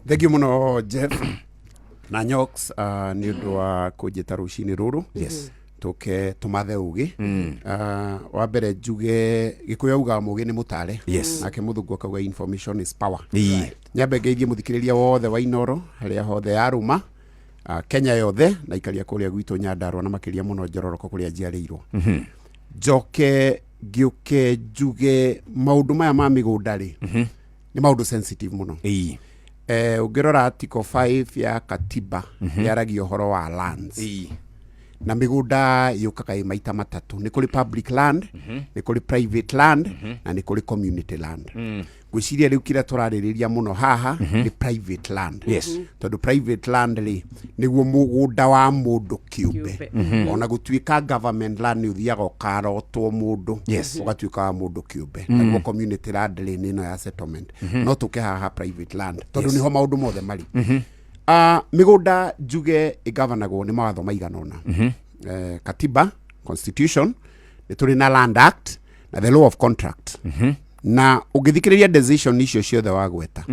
Thengiũ mũno, Jeff na Nyox, nĩ ũndũ wa kũnjĩta rũcinĩ rũrũ. Tũke tũmathe ũgĩ. Wa mbere njuge Gĩkũyũ augaga mũgĩ nĩ mũtare. Nake mũthũngũ akauga information is power. Nyambe ngeithie mũthikĩrĩria wothe wa Inoro harĩa hothe yarũma, Kenya yothe na ikaria kũrĩa gwitũ Nyandarua na makĩria mũno Njororoko kũrĩa njiarĩirwo. Njoke ngĩũke njuge maũndũ maya ma mĩgũnda rĩ, nĩ maũndũ sensitive mũno. Ũngĩrora article 5 ya katiba, yaragia ũhoro wa lands. Na mĩgũnda yũkaga ĩ maita matatũ: nĩ kũrĩ public land, nĩ kũrĩ private land, na nĩ kũrĩ community land. Ngwĩciria rĩu kĩrĩa tũrarĩrĩria mũno haha nĩ private land. Tondũ private land rĩ, nĩguo mũgũnda wa mũndũ kĩũmbe. Kĩũmbe. Ona gũtuĩka government land nĩ ũthiaga ũkarotwo mũndũ, ũgatuĩka wa mũndũ kĩũmbe. Naguo community land rĩ, nĩ ĩno ya settlement. No tũke haha private land tondũ nĩho maũndũ mothe marĩ. Mĩgũnda njuge ĩgavanagwo nĩ mawatho maigana ũna: katiba, constitution, nĩ tũrĩ na Land Act na the law of contract. Na ũngĩthikĩrĩria decision icio ciothe wagweta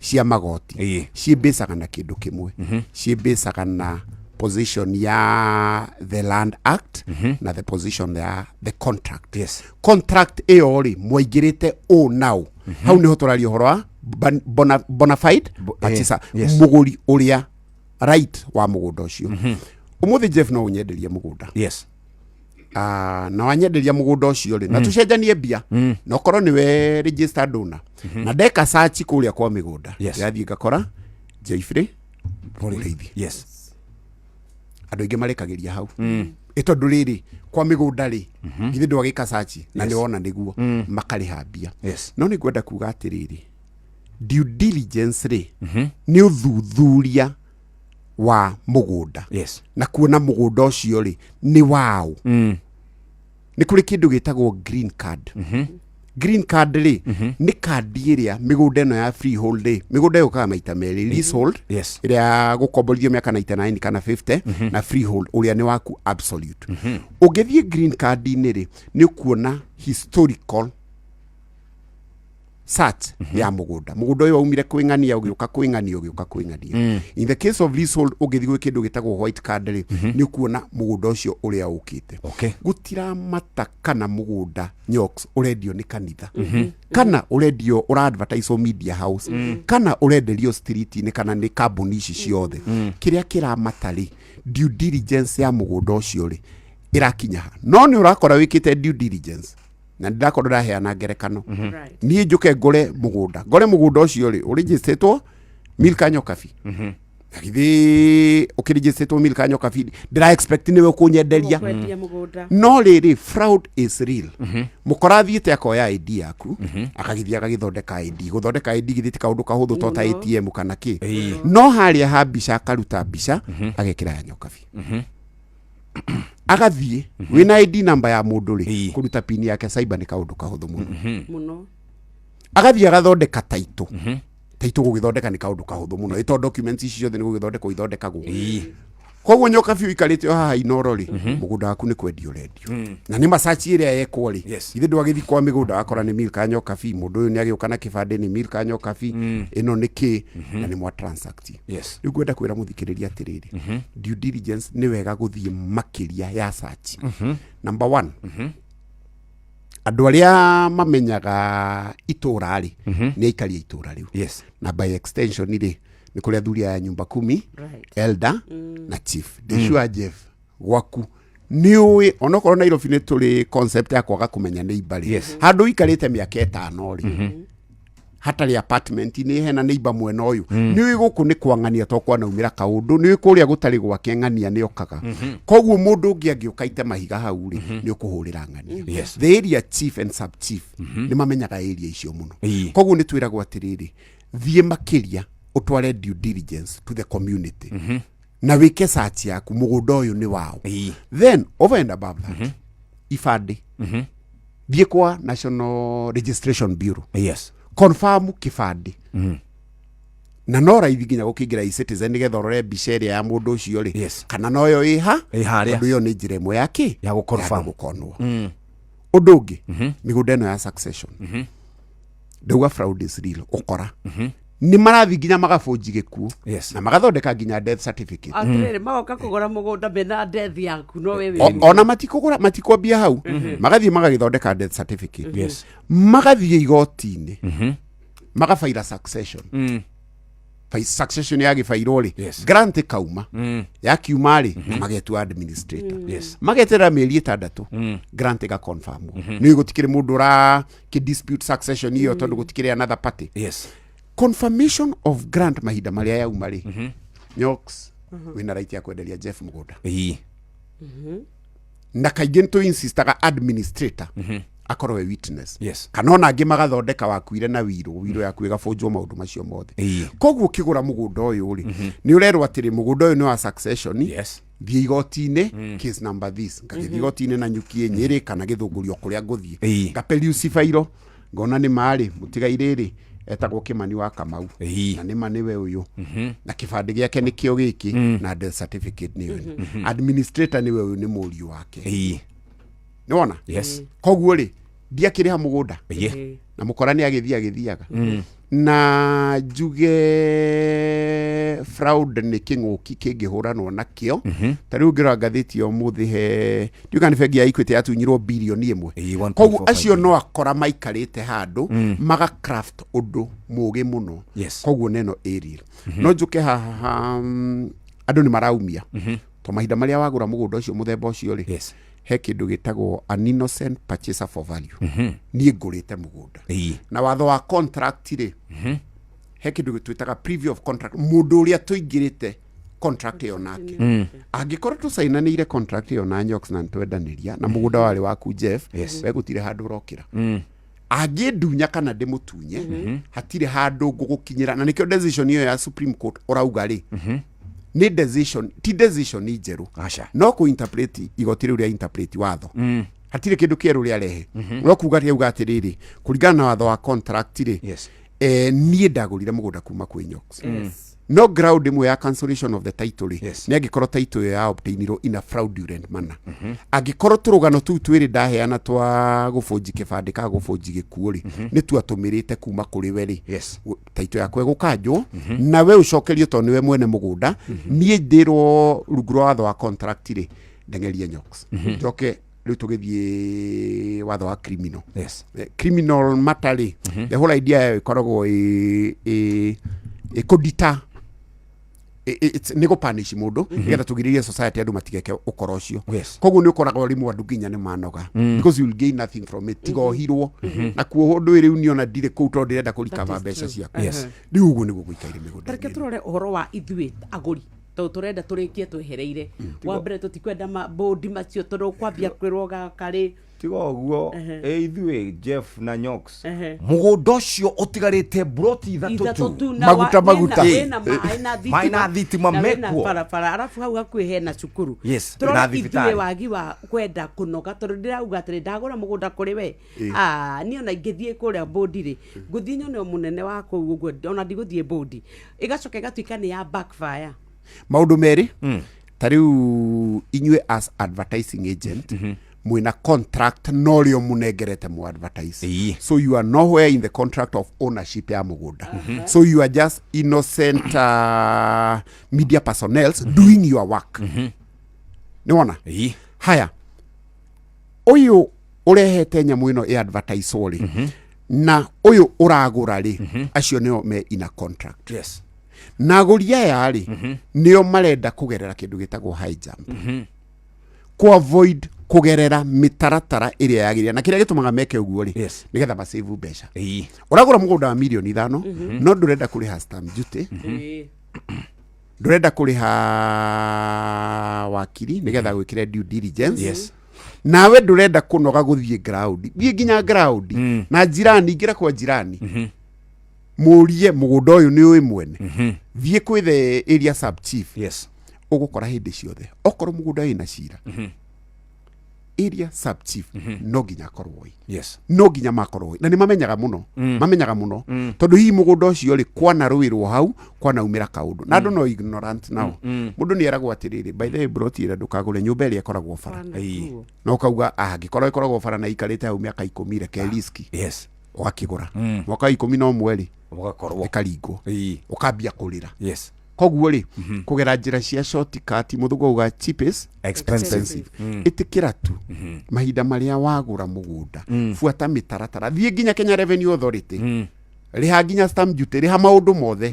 cia magoti, ciĩmbĩcaga na kĩndũ kĩmwe, ciĩmbĩcaga na position ya the Land Act na the position ya the contract. Contract ĩyo rĩ, mwaingĩrĩte ũ nau hau nĩho tũraria ũhoro wa bona fide purchaser, mũgũri ũrĩa right wa mũgũnda ũcio. Ũmũthĩ, Jeff, no ũnyenderie mũgũnda. Na wanyenderia mũgũnda ũcio rĩ, na tũcenjanie mbia, na ũkorwo nĩwe registered owner, na ndeka search kũrĩa kwa mĩgũnda, ndĩrathiĩ ngakora Jeffrey Mũrĩithi. Andũ aingĩ marĩkagĩria hau ĩ tondũ rĩrĩ kwa mĩgũnda rĩ, githĩ ndwagĩka search na nĩ wona nĩguo makarĩha mbia. No nĩ ngwenda kuga atĩrĩrĩ, due diligence rĩ, nĩ ũthuthuria wa mũgũnda na kuona mũgũnda ũcio rĩ, nĩ waũ. Nĩ kũrĩ kĩndũ gĩtagwo green card. Green card rĩ, nĩ kandi ĩrĩa mĩgũnda ĩno ya freehold rĩ, mĩgũnda yũkaga maita merĩ: leasehold, ĩrĩa ya gũkomborithio mĩaka 99 kana 50, na freehold, ũrĩa nĩ waku absolute. Ũngĩthiĩ green card-inĩ rĩ, nĩ ũkuona historical search ya mũgũnda. Mũgũnda ũyũ waumire kwĩng'ania, ũgĩũka kwĩng'ania, ũgĩũka kwĩng'ania. In the case of leasehold, ũngĩthiĩ gwĩ kĩndũ gĩtagwo white card rĩ, nĩ ũkuona mũgũnda ũcio ũrĩa ũkĩte. Gũtiramata kana mũgũnda, Nyox, ũrendio nĩ kanitha, kana ũrendio ũra advertise media house, kana ũrenderio street-inĩ, kana nĩ kambuni ici ciothe. Kĩrĩa kĩramata rĩ, due diligence ya mũgũnda ũcio rĩ, ĩrakinya ha. No nĩ ũrakora wĩkĩte due diligence, na ndĩrakorwo ndaheana ngerekano, niĩ njũke ngore mũgũnda, ngore mũgũnda ũcio rĩ, ũrĩnjĩstĩtwo Milka Nyokabi. Na githĩ ũkĩrĩnjĩstĩtwo Milka Nyokabi, ndĩra expect nĩwe ũkũnyenderia. Kwendia mũgũnda. No rĩrĩ, fraud is real. Mũkora athiĩte akoya ID yaku, akagĩthiĩ agagĩthondeka ID. Gũthondeka ID githĩ ti kaũndũ kahũthũ to ta Mũno. ATM kana kĩ? No harĩa ha mbica, akaruta mbica, agekĩra ya Nyokabi, agathiĩ wĩna ID namba ya mũndũ rĩ, kũruta pin yake cyber nĩ kaũndũ kahũthũ mũno. Mũno. Agathiĩ agathondeka taitũ. Taitũ gũgĩthondeka nĩ kaũndũ kahũthũ mũno, ĩto documents ici ciothe nĩ gũgĩthondekwo ithondekagwo. Koguo Nyoka biũ ikarĩte o haha Inoro rĩ, mũgũnda waku nĩ kwendio ũrendio, na nĩ macaci ĩrĩa yekwo rĩ, ithe ndwagĩthi kwa mĩgũnda wakora nĩ Milka Nyokabi. Mũndũ ũyũ nĩ agĩũka na kĩbandĩ, nĩ Milka Nyokabi, ĩno nĩ kĩ, na nĩ mwa transact. Rĩu ngwenda kwĩra mũthikĩrĩria atĩrĩrĩ, due diligence nĩ wega gũthiĩ makĩria ya search. Number one, andũ arĩa mamenyaga itũra rĩ, nĩ aikari a itũra rĩu. Na by extension rĩ, nĩ kũrĩ athuri aya nyumba kumi, elder na chief. Ndĩ sure, Jeff, gwaku nĩ ũĩ onokorwo Nairobi nĩ tũrĩ concept ya kwaga kũmenya neighbor rĩ, handũ ũikarĩte mĩaka 5 rĩ, hatarĩ apartment nĩ hena neighbor mwena ũyũ, nĩ ũĩ gũkũ nĩ kwang'ania to kwanaumĩra kaũndũ, nĩ ũĩ kũrĩa gũtarĩ gwake ng'ania nĩ okaga. Koguo mũndũ ũngĩ angĩũka ite mahiga hau rĩ, nĩ ũkũhũrĩra ng'ania. The area chief and sub chief nĩ mamenyaga area icio mũno. Koguo nĩ twĩragwo atĩrĩrĩ, thiĩ makĩria ũtware due diligence to the community na wĩke search yaku, mũgũnda ũyũ nĩ wao. Then over and above that, ibandĩ, thiĩ kwa National Registration Bureau, confirm kĩbandĩ. Na no raithi nginya gũkĩingĩra eCitizen nĩgetha ũrore mbica ĩrĩa ya mũndũ ũcio rĩ, kana noyo ĩha. Ĩ harĩa. Tondũ ĩyo nĩ njĩra ĩmwe ya kĩ? Ya gũ-confirm. Ya gũkonwo. Ũndũ ũngĩ, mĩgũnda ĩno ya succession, ndauga fraud is real. Ũkora Nĩ marathiĩ nginya magabũnji gĩkuũ Yes. na magathondeka nginya death certificate. Atĩrĩrĩ, magoka kũgũra mũgũnda mena death yaku, no we Ona matikũgũra, matikwambia hau, magathiĩ magagĩthondeka death certificate. Yes. Magathiĩ igoti-inĩ, magabaira succession. Succession yagĩbairwo rĩ, Yes. grant ĩkauma. Yakiuma rĩ, magetua administrator. Yes. Mageterera mĩeri 6, grant ĩgaconfirmwo. Nĩ gũtikĩrĩ mũndũ ũra dispute succession ĩyo tondũ gũtikĩrĩ another party. Yes. Confirmation of grant mahinda marĩa yauma rĩ, Nyox, wĩna right ya kwenderia Jeff mũgũnda. Na kaingĩ nĩ insistaga administrator akorwo e witness. Yes. Kana ona angĩ magathondeka wakuire na wiro yaku ĩgabũnjwo, maũndũ macio mothe. Koguo ũkĩgũra mũgũnda ũyũ rĩ, nĩ ũrerwo atĩrĩ, mũgũnda ũyũ nĩ wa succession. Yes. Thiĩ igoti-inĩ, case number this. Ngagĩthiĩ igoti-inĩ na Nyuki, Nyĩrĩ kana Gĩthũngũrio kũrĩa ngũthiĩ. Ngaperiusi bairo, ngona nĩ marĩ mũtigairĩ rĩ, etagwo Kĩmani wa Kamau. Na nĩ ma nĩwe ũyũ, na kĩbandĩ gĩake nĩkĩo gĩkĩ, na death certificate nĩyo ĩno. Administrator nĩwe ũyũ, nĩ mũriũ wake. Nĩwona? Yes. Koguo rĩ, ndiakĩrĩha mũgũnda na mũkora nĩ agĩthiĩ agĩthiaga na njuge fraud nĩ kĩng'ũki kĩngĩhũranwo nakĩo. Ta rĩu ngĩrora ngathĩti ya ũmũthĩ, he ndiuga nĩ bengi ya Equity yatunyirwo birioni 1. 1.45. Koguo acio no akora maikarĩte handũ maga craft ũndũ mũgĩ mũno. Yes. Koguo neno ĩrĩ no njũke haha, andũ nĩ maraumia to mahinda marĩa wagũra mũgũnda ũcio mũthemba ũcio rĩ, he kĩndũ gĩtagwo an innocent purchaser for value. Niĩ ngũrĩte mũgũnda na watho wa contract rĩ, he kĩndũ twĩtaga preview of contract. Mũndũ ũrĩa tũingĩrĩte contract ĩyo nake, angĩkorwo tũcainanĩire contract ĩyo na Nyox na nĩtwendanĩria na mũgũnda warĩ waku Jeff, Yes. we gũtirĩ handũ ũrokĩra angĩndunya kana ndĩmũtunye, hatirĩ handũ ngũgũkinyĩra. Na nĩkĩo decision ĩyo ya Supreme Court ũrauga rĩ, nĩ decision, ti decision njerũ. Aca. No kũ interpret, igoti rĩu rĩa interpret watho, hatirĩ kĩndũ kĩerũ rĩarehe, no kuga rĩauga atĩrĩrĩ, kũringana na watho wa contract rĩ, niĩ ndagũrire mũgũnda kuma kwĩ Nyox, no ground ĩmwe ya cancellation of the title rĩ, nĩ angĩkorwo title ĩyo ya obtainirwo in a fraudulent manner. Angĩkorwo tũrũgano tũu twĩrĩ ndaheana twa gũbũnji kĩbandĩ ka gũbũnji gĩkuũ rĩ, nĩ tuatũmĩrĩte kuma kũrĩ we rĩ, title yakwa ĩgũkanjwo na we ũcokerio tondũ nĩwe mwene mũgũnda. Niĩ ndĩrwo rungu rwa watho wa contract rĩ, ndeng'erie Nyox, njoke rĩu tũgĩthiĩ watho wa criminal. Criminal matter rĩ, the whole idea yayo ĩkoragwo ĩ kũdita nĩ gũpanish mũndũ nĩgetha tũgirĩrie society andũ matigeke ũkora ũcio. Koguo nĩ ũkoraga rĩmwe andũ nginya nĩ manoga, because you will gain nothing from it tiga ohirwo na kuohwo ndũĩ. Rĩu niona ndirĩ kũu tondũ ndĩrenda kũrikaba mbeca ciakwa. Rĩu ũguo nĩguo gũikaire mĩgũnda. Tareke tũrore ũhoro wa ithuĩ agũri, tondũ tũrenda tũrĩkie twehereire wa mbere, tũtikwenda mabũndi macio tondũ kwambia kwĩrwo gaka rĩ. Tiga ũguo, ĩ ithuĩ Jeff na Nyox, mũgũnda ũcio ũtigarĩte mburoti 3 3 tu. tu na Maguta, maguta. wĩna maĩ na Maĩ na thitima na wĩna mekuo. barabara, arabu hau hakuhĩ hena cukuru. Yes, tũrore na ithuĩ thibitarĩ. wagi wa kwenda kũnoga, tondũ ndĩrauga atĩrĩ, ndagũra mũgũnda kũrĩ we, niĩ ona ingĩthiĩ kũrĩa mbũndi rĩ, ngũthiĩ nyone o mũnene wa kũu ũguo, ona ndigũthiĩ mbũndi, ĩgacoka ĩgatuĩka nĩ ya backfire. Maũndũ merĩ, ta rĩu inyuĩ as advertising agent mwĩna contract norĩo mũnengerete mu advertise. So you are nowhere in the contract of ownership ya mũgũnda, so you are just innocent media personnels doing your work. Nĩwona? Haya, ũyũ ũrehete nyamũ ĩno ĩ advertise rĩ, na ũyũ ũragũra rĩ, acio nĩo me in a contract. Na agũri aya rĩ, nĩo marenda kũgerera kĩndũ gĩtagwo high jump, ku avoid kũgerera mĩtaratara ĩrĩa yagĩrĩire. Na kĩrĩa gĩtũmaga meke ũguo rĩ, nĩgetha masave mbeca. Ũragũra mũgũnda wa mirioni 5, no ndũrenda kũrĩha stamp duty, ndũrenda kũrĩha wakiri nĩgetha gwĩkĩre due diligence. Nawe ndũrenda kũnoga gũthiĩ ground, thiĩ nginya ground na jirani, ingĩra kwa jirani, mũrie mũgũnda ũyũ nĩ ũĩ mwene, thiĩ kwĩ the area sub chief. Ũgũkora hĩndĩ ciothe okorwo mũgũnda wĩna cira, area sub chief no nginya akorwo ĩ, no nginya makorwo ĩ, na nĩ mamenyaga mũno, mamenyaga mũno, tondũ hihi mũgũnda ũcio rĩ, kwana rũĩrwo hau kwanaumĩra kaũndũ na andũ no ignorant nao. Mũndũ nĩ eragwo atĩrĩrĩ, by the way, broti ĩrĩa ndũkagũre, nyũmba ĩrĩa ĩkoragwo bara, na ũkauga, "Ah, angĩkorwo ĩkoragwo bara na ikarĩte hau mĩaka 10, reke riski." Ũgakĩgũra mwaka wa 11 rĩ. Ũgakorwo. Ĩkaringwo. Ũkambia kũrĩra. Koguo rĩ, kũgera njĩra cia shortcut, mũthũngũ auga cheap is expensive. Expensive. Ĩtĩkĩra tu mahinda marĩa wagũra mũgũnda, buata mĩtaratara, thiĩ nginya Kenya Revenue Authority, rĩha nginya stamp duty, rĩha maũndũ mothe,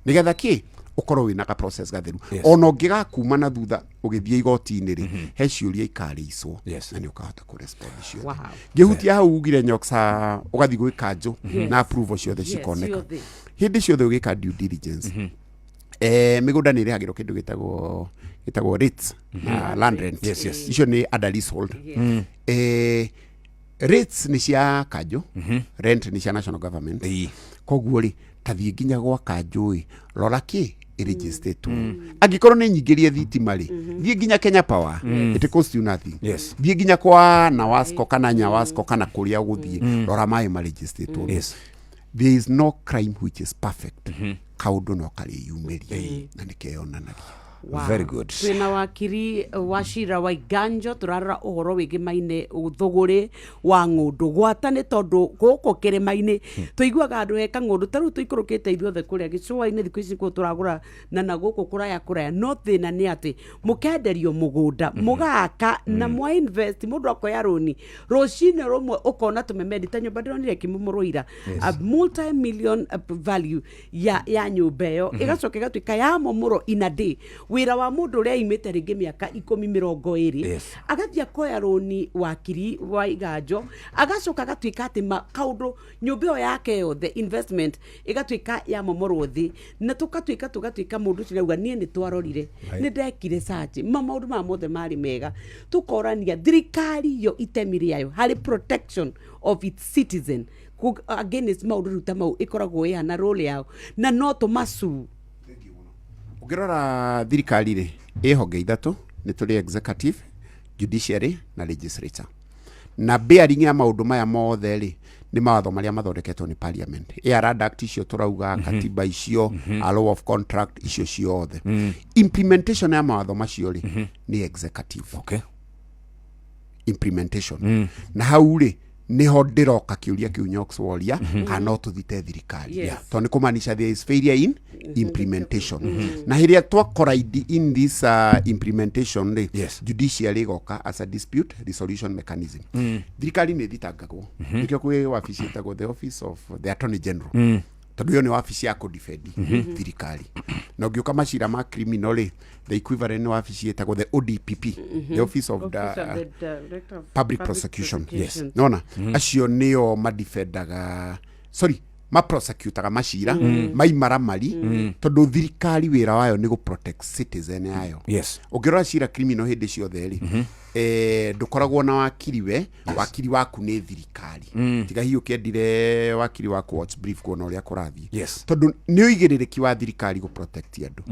nĩgetha kĩ ũkorwo wĩna ka process gatheru. Ona ũngĩgakuma na thutha ũgĩthiĩ igoti-inĩ rĩ, he ciũria ikarĩicwo na nĩ ũkahota kũrespond ciothe. Ngĩhutia hau ugire nyoksa ũgathiĩ gwĩ kanjũ na approval ciothe cikoneka. Ciothe. Hĩndĩ ciothe ũgĩka due diligence, mĩgũnda nĩ ĩrĩhagĩrwo kĩndũ gĩtagwo rates na land rent. Icio nĩ under leasehold. Rates nĩ cia kanjũ, rent nĩ cia national government. Koguo rĩ, tathiĩ nginya gwa kanjũ ĩ, rora kĩ ĩrĩgistĩtwo. Angĩkorwo nĩ nyingĩrie thitima rĩ, thiĩ nginya Kenya Power, it costs you nothing. Thiĩ nginya kwa Nawasco kana Nyawasco kana kũrĩa ũgũthiĩ, rora maĩ marĩgistĩtwo. There is no crime which is perfect. Kaũndũ no karĩyumĩria na nĩkeyonanagia. Wow. Very good. Twina wakiri wa cira wa Iganjo, tũrarora ũhoro wĩgĩmaine thũgũrĩ wa ng'ũndũ gwata, nĩ tondũ gũkũ kĩrĩma-inĩ tũiguaga andũ he kang'ũndũ ta rĩu tũikũrũkĩte ithuothe kũrĩa gĩcũa-inĩ thikũ ici kuo tũragũra na gũkũ kũraya kũraya, no thĩna nĩ atĩ mũkenderio mũgũnda, mũgaka na mwa invest, mũndũ akoya rũni, rũcinĩ rũmwe ũkona tũmemendi ta nyũmba ndĩronire kĩmũmũrwo ira, a multi million value ya nyũmba ĩyo ĩgacoka ĩgatuĩka ya momorwo in a day, wĩra wa mũndũ ũrĩa aimĩte rĩngĩ mĩaka 10, 20. Agathiĩ akoya rũni, wakiri wa Iganjo, agacoka agatuĩka atĩ kaũndũ nyũmba ĩyo yake yothe investment ĩgatuĩka ya momorwo thĩ, na tũgatuĩka mũndũ ũcio nĩauga niĩ nĩ twarorire, nĩ ndekire search, ma maũndũ maya mothe marĩ mega. Tũkorania thirikari yo itemi rĩayo harĩ protection of its citizen against maũndũ rĩu ta mau ĩkoragwo ĩhana role yao, na no tũmacu. Ũngĩrora thirikari rĩ, ĩ honge ithatũ: nĩ tũrĩ executive, judiciary na legislature. Na bearing ya maũndũ maya mothe rĩ, nĩ mawatho marĩa mathondeketwo nĩ parliament, AR Act icio tũrauga, katiba icio, a law of contract icio ciothe. Implementation ya mawatho macio rĩ, nĩ executive. Implementation na hau rĩ, niho ndĩroka kĩũria kĩu Nyox woria, kana no tũthite thirikari? Tondũ nĩ kũmaanisha there is failure in implementation, na hĩrĩa twakora in this implementation rĩ, judiciary ĩgoka as a dispute resolution mechanism. Thirikari nĩ ĩthitangagwo, nĩkĩo kwĩ wabici ĩtagwo the Office of the Attorney General, tondũ ĩyo nĩ wabici ya kũdefend thirikari. Na ũngĩũka macira ma criminal rĩ, the equivalent nĩ wabici ĩtagwo the ODPP, the Office of the Office of the Director of Public Prosecution. Nona acio nĩo madefendaga, sorry, maprosecutaga macira maimaramari, tondũ thirikari wĩra wayo nĩ gũ protect citizen yayo. Ũngĩrora cira criminal hĩndĩ ciothe rĩ, ndũkoragwo na wakiri we, wakiri waku nĩ thirikari, tiga hihi ũkĩendire wakiri waku watch brief kuona ũrĩa kũrathiĩ, tondũ nĩ ũigĩrĩrĩki wa thirikari gũ protect andũ.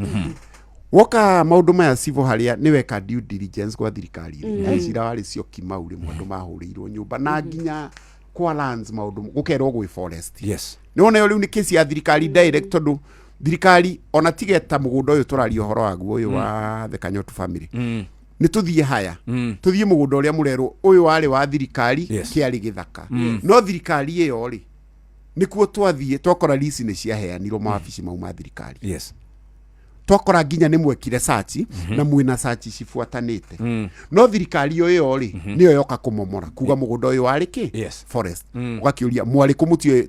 Woka maũndũ maya civil, harĩa nĩ weka due diligence gwa thirikari rĩ, cira warĩ cio Kimau rĩmwe andũ mahũrĩirwo nyũmba na nginya kwa lands, maũndũ gũkerwo gwĩ forest. Nĩ wona ĩyo rĩu nĩ kesi ya thirikari direct, tondũ thirikari ona tige ta mũgũnda ũyũ tũraria ũhoro waguo, ũyũ wa the Kanyotu family, nĩ tũthiĩ haya, tũthiĩ mũgũnda ũrĩa mũrerwo ũyũ warĩ wa thirikari, kĩarĩ gĩthaka, no thirikari ĩyo rĩ, nĩkuo twathiĩ twakora lease nĩ ciaheanirwo mawabici mau ma thirikari. Twakora nginya nĩ mwekire search na mwĩna search cibuatanĩte, no thirikari ĩyo rĩ, nĩyo yoka kũmomora kuga mũgũnda ũyũ warĩ kĩ? Forest. Ũgakĩũria mwarĩ kũmũtio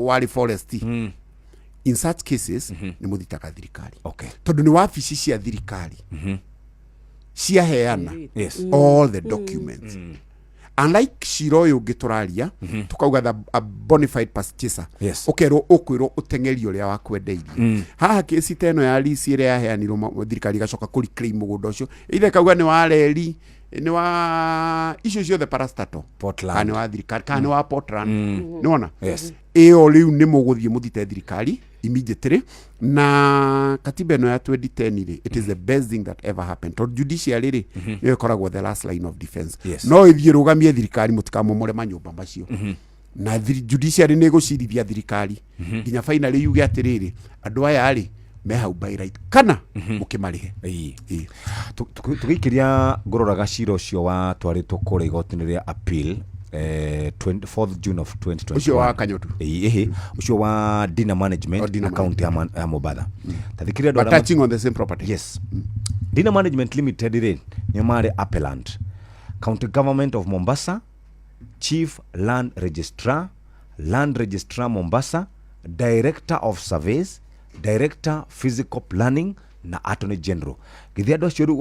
warĩ forest? In such cases nĩ mũthitaga thirikari, tondũ nĩ wabici cia thirikari ciaheana all the documents, unlike cira ũyũ ũngĩ tũraria tukauga the a bonafide purchaser. Ũkerwo, ũkwĩrwo ũteng'erie ũrĩa wakwendeirie. Haha kĩci ta ĩno ya lease ĩrĩa yaheanirwo, thirikari ĩgacoka kũ reclaim mũgũnda ũcio, either ĩkauga nĩ wa reri, nĩ wa icio ciothe parastatal, Portland. kana nĩ wa thirikari, kana nĩ wa Portland, nĩwona? Yes. Ĩyo rĩu nĩ mũgũthiĩ mũthite thirikari immediately. Na katiba ĩno ya 2010 rĩ, it is the best thing that ever happened, tondũ judiciary rĩ, nĩyo ĩkoragwo the last line of defense. No ĩthiĩ rũgamie thirikari, mũtikamomore manyũmba macio, na judiciary nĩ ĩgũcirithia thirikari nginya finally yuge atĩrĩrĩ, andũ aya rĩ, me hau by right kana mũkĩmarĩhe. Ĩĩ. Ĩĩ. Tũgĩikĩria ngũroraga cira ũcio watwarĩtwo kũrĩa igoti-inĩ rĩa appeal. 24th June of 2021. Ũcio wa Kanyotu? Ĩĩ, ũcio wa Dina Management. Oh, Dina na kaunti ya Mombatha. Tathikĩrĩria andũ But arĩa touching on the same property. Yes. Dina Management Limited rĩ, nĩo marĩ appellant, County Government of Mombasa, Chief Land Registrar, Land Registrar Mombasa, Director of Surveys, Director Physical Planning na Attorney General. Githĩ andũ acio rĩu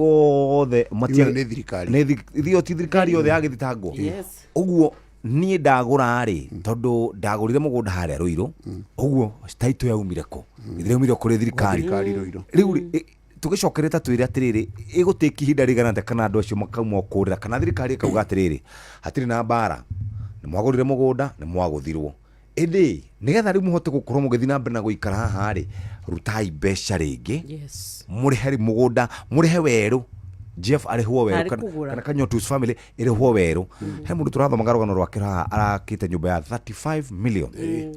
othe Ĩyo nĩ thirikari. Nĩ ithuĩ ti thirikari yothe yagĩthitangwo? Yes. Ũguo niĩ ndagũra rĩ, tondũ ndagũrire mũgũnda harĩa Rũirũ, ũguo title yaumire kũ? Githĩ yaumire kũrĩ thirikari? Thirikari Rũirũ. Rĩu rĩ, tũgĩcokerete ta twĩre atĩrĩrĩ, ĩgũtĩki ihinda rĩigana atĩa kana andũ acio makauma kũrĩra, kana thirikari ĩkauga atĩrĩrĩ, hatirĩ na mbara, nĩ mwagũrire mũgũnda, nĩ mwagũthirwo, ĩndĩ nĩgetha rĩu mũhote gũkorwo mũgĩthiĩ na mbere na gũikara haha rĩ, rutai mbeca rĩngĩ, mũrĩhe rĩ mũgũnda, mũrĩhe werũ, Jeff arĩhwo werũ Arĩ kana, kũgũra. kana Kanyotu's family ĩrĩhwo werũ. He mũndũ tũrathomaga rũgano rwake haha, arakĩte nyũmba ya 35 million,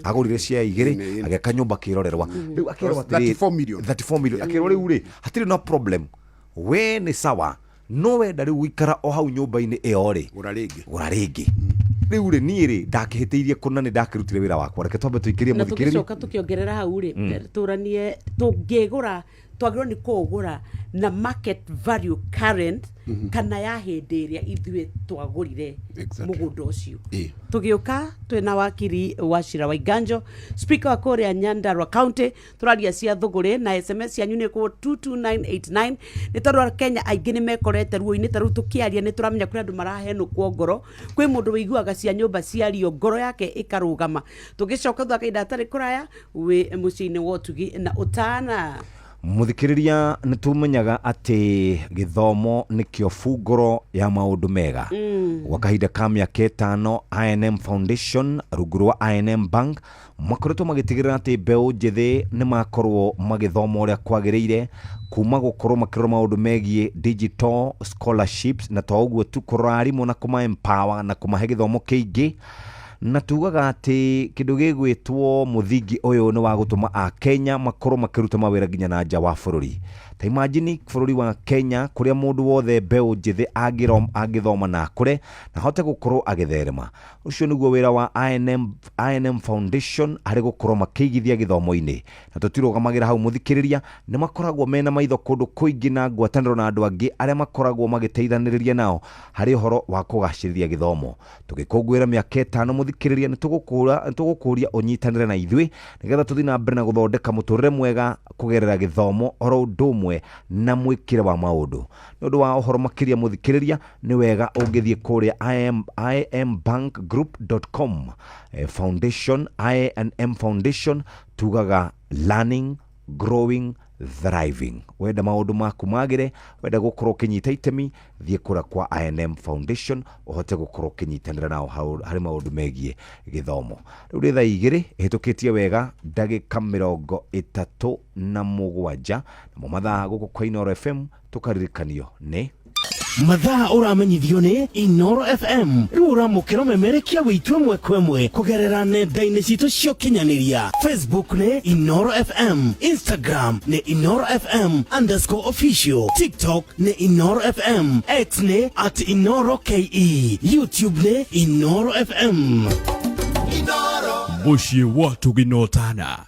agũrire cia igĩrĩ, agĩaka nyũmba kĩrorerwa. Rĩu akerwo atĩrĩrĩ, 34 million. 34 million. Akerwo rĩu rĩ, hatirĩ na problem, we nĩ sawa, no wenda rĩu gũikara o hau nyũmba-inĩ ĩyo rĩ, Gũra rĩngĩ. Gũra rĩngĩ. Rĩu rĩ, niĩ rĩ, ndakĩhĩtĩirie kũna nĩ ndakĩrutire wĩra wakwa. Reke twambe tũikĩrie Na mũthikĩrĩria. tũgĩcoka tũkĩongerera hau rĩ, tũranie tũngĩgũra, twagĩrĩirwo nĩ kũũgũra na market value current kana ya hĩndĩ ĩrĩa ithuĩ twagũrire mũgũnda ũcio. Tũgĩũka twĩna wakiri Wachira Waiganjo, speaker wa kũrĩa Nyandarua County, tũraria cia thũgũrĩ na SMS cianyu nĩ kũ 22989, nĩ tondũ Akenya aingĩ nĩ mekorete ruo-inĩ. Ta rĩu tũkĩaria nĩ tũramenya kũrĩ andũ marahenũkwo ngoro, kwĩ mũndũ wĩiguaga cia nyũmba ciario ngoro yake ĩkarũgama. Tũgĩcoka thutha wa kahinda gatarĩ kũraya, wĩ mũciĩ-inĩ wa ũtugi na ũtana. Mũthikĩrĩria, nĩ tũmenyaga atĩ gĩthomo nĩkĩo bungũro ya maũndũ mega. Gwa kahinda ka mĩaka 5, INM Foundation rungu rwa INM Bank makoretwo magĩtigĩrĩra atĩ mbeũ njĩthĩ nĩ makorwo magĩthoma ũrĩa kwagĩrĩire, kuma gũkorwo makĩrora maũndũ megiĩ digital scholarships, na to ũguo tu, kũrora arimũ na kũma empower na kũmahe gĩthomo kĩingĩ. Na tugaga atĩ kĩndũ gĩgwĩtwo mũthingi ũyũ nĩ wa gũtũma Akenya makorwo makĩruta mawĩra nginya na nja wa bũrũri. Ta imagine bũrũri wa Kenya kũrĩa mũndũ wothe mbeũ njĩthĩ angĩthoma na akũre na ahote gũkorwo agĩtherema. Ũcio nĩguo wĩra wa INM Foundation harĩ gũkorwo makĩigithia gĩthomo-inĩ. Na tũtirũgamagĩra hau, mũthikĩrĩria, nĩ makoragwo mena maitho kũndũ kũingĩ na ngwatanĩro na andũ angĩ arĩa makoragwo magĩteithanĩrĩria nao harĩ ũhoro wa kũgacĩrithia gĩthomo. Tũgĩkũngũĩra mĩaka 5, mũthikĩrĩria, nĩ tũgũkũria ũnyitanĩre na ithuĩ nĩgetha tũthiĩ na mbere na gũthondeka mũtũrĩre mwega kũgerera gĩthomo oro ũndũ ũmwe na mwĩkĩre wa maũndũ. Nĩ ũndũ wa ũhoro makĩria, mũthikĩrĩria, nĩ wega ũngĩthiĩ kũrĩa imbankgroup.com. Foundation, INM Foundation, tugaga learning, growing, thriving. Wenda maũndũ maku magĩre, wenda gũkorwo ũkĩnyita itemi, thiĩ kũrĩa kwa INM Foundation ũhote gũkorwo ũkĩnyitanĩra nao harĩ maũndũ megiĩ gĩthomo. Rĩu nĩ thaa 2 ĩhĩtũkĩtie wega ndagĩka 37, namo mathaa gũkũ kwa Inooro FM tũkaririkanio nĩ Mathaa ũramenyithio nĩ Inoro FM. Rĩu ũramũkĩra ũmemerekia witũ ĩmwe kwa ĩmwe kũgerera nenda-inĩ citũ cia ũkinyanĩria. Facebook nĩ Inoro FM, Instagram nĩ Inoro FM_official, TikTok nĩ Inoro FM, X nĩ @InoroKE, YouTube nĩ Inoro FM. Mũciĩ wa tũginotana.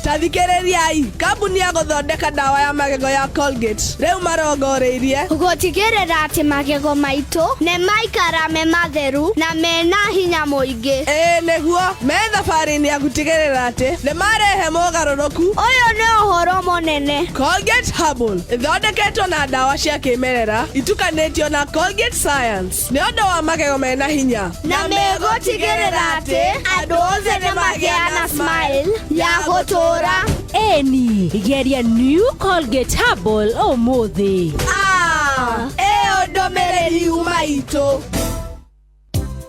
Tathikĩrĩriai, kambuni ya gũthondeka ndawa ya magego ya Colgate rĩu marongoreirie gũtigĩrĩra atĩ magego maitũ nĩ maikara me matheru na mena hinya mũingĩ. Ĩĩ nĩguo, me thabarĩ-inĩ ya gũtigĩrĩra atĩ nĩ marehe mogarũrũku. Ũyũ nĩ ũhoro mũnene. Colgate Herbal ĩthondeketwo na ndawa cia kĩmerera itukanĩtio na Colgate Science nĩ ũndũ wa magego mena hinya, na megũtigĩrĩra atĩ andũ othe nĩ magĩa na smile ya gũtũũra. Eni geria New Colgate Herbal ũmũthĩ. Ah, ĩyo ndũmĩrĩri yuma itũ.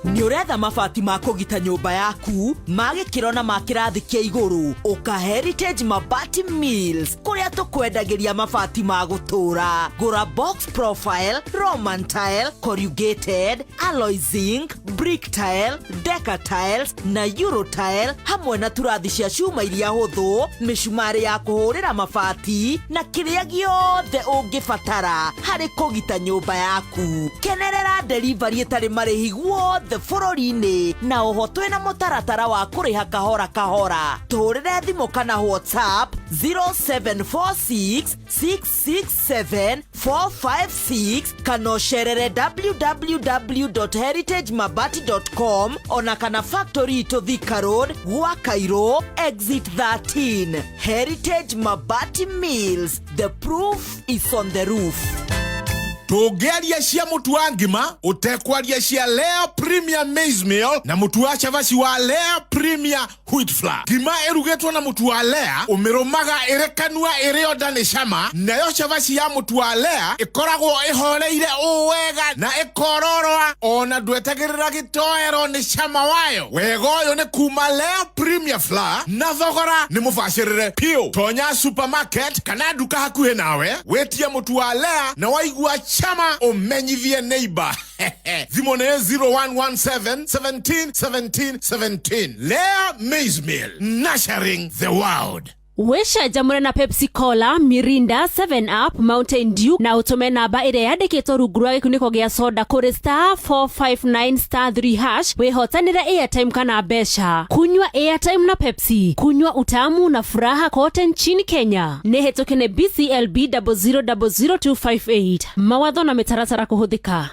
Nĩ ũretha mabati ma kũgita nyũmba yaku ma gĩkĩro na ma kĩrathi kĩa igũrũ? Ũka Heritage Mabati Mills, kũrĩa tũkwendagĩria mabati ma gũtũũra. Gũra box profile, Roman tile, corrugated, alloy zinc, brick tile, deca tiles na euro tile, hamwe na turathi cia cuma iria hũthũ, mĩcumarĩ ya kũhũrĩra mabati na kĩrĩa gĩothe ũngĩbatara harĩ kũgita nyũmba yaku. Kenerera delivery ĩtarĩ marĩhi guothe bũrũri-inĩ na oho twĩna mũtaratara wa kũrĩha kahora kahora. Tũhũrĩre thimũ kana WhatsApp 0746 667 456 kana ũcerere www.heritagemabati.com ona kana factory itũ Thika Road gwa Cairo exit 13. Heritage Mabati Mills, the proof is on the roof. Tũngĩaria cia mũtu wa ngima ũtekwaria cia Lea Premier Maize Meal na mũtu wa cabaci wa Lea Premier Wheat Flour. Ngima ĩrugĩtwo na mũtu wa Lea ũmĩrũmaga ĩrĩ kanua ĩrĩ o nda nĩ cama, nayo cabaci ya mũtu wa Lea ĩkoragwo ĩhoreire ũũ wega na ĩkororoa ona ndwetagĩrĩra gĩtoero nĩ cama wayo. Wega ũyũ nĩ kuma Lea Premier Flour na thogora nĩ mũbacĩrĩre piũ. Tonya supermarket kana nduka hakuhĩ nawe wĩtie mũtu wa Lea na waigua chama ũmenyithie neighbor. Thimũ nĩ 0117 17 17 17. Lea Maize Meal, nurturing the world. Wĩcanjamũre na Pepsi Cola, Mirinda, 7 Up, Mountain Dew na ũtũme namba ĩrĩa yandĩkĩtwo rungu rwa gĩkunĩko gĩa soda kũrĩ star 459 star 3 hash wĩhotanĩre airtime kana mbeca. Kunywa airtime na Pepsi, kunywa utamu na furaha kote nchini Kenya. Nĩ hĩtũke nĩ BCLB 0000258. Mawatho na mĩtaratara kũhũthĩka.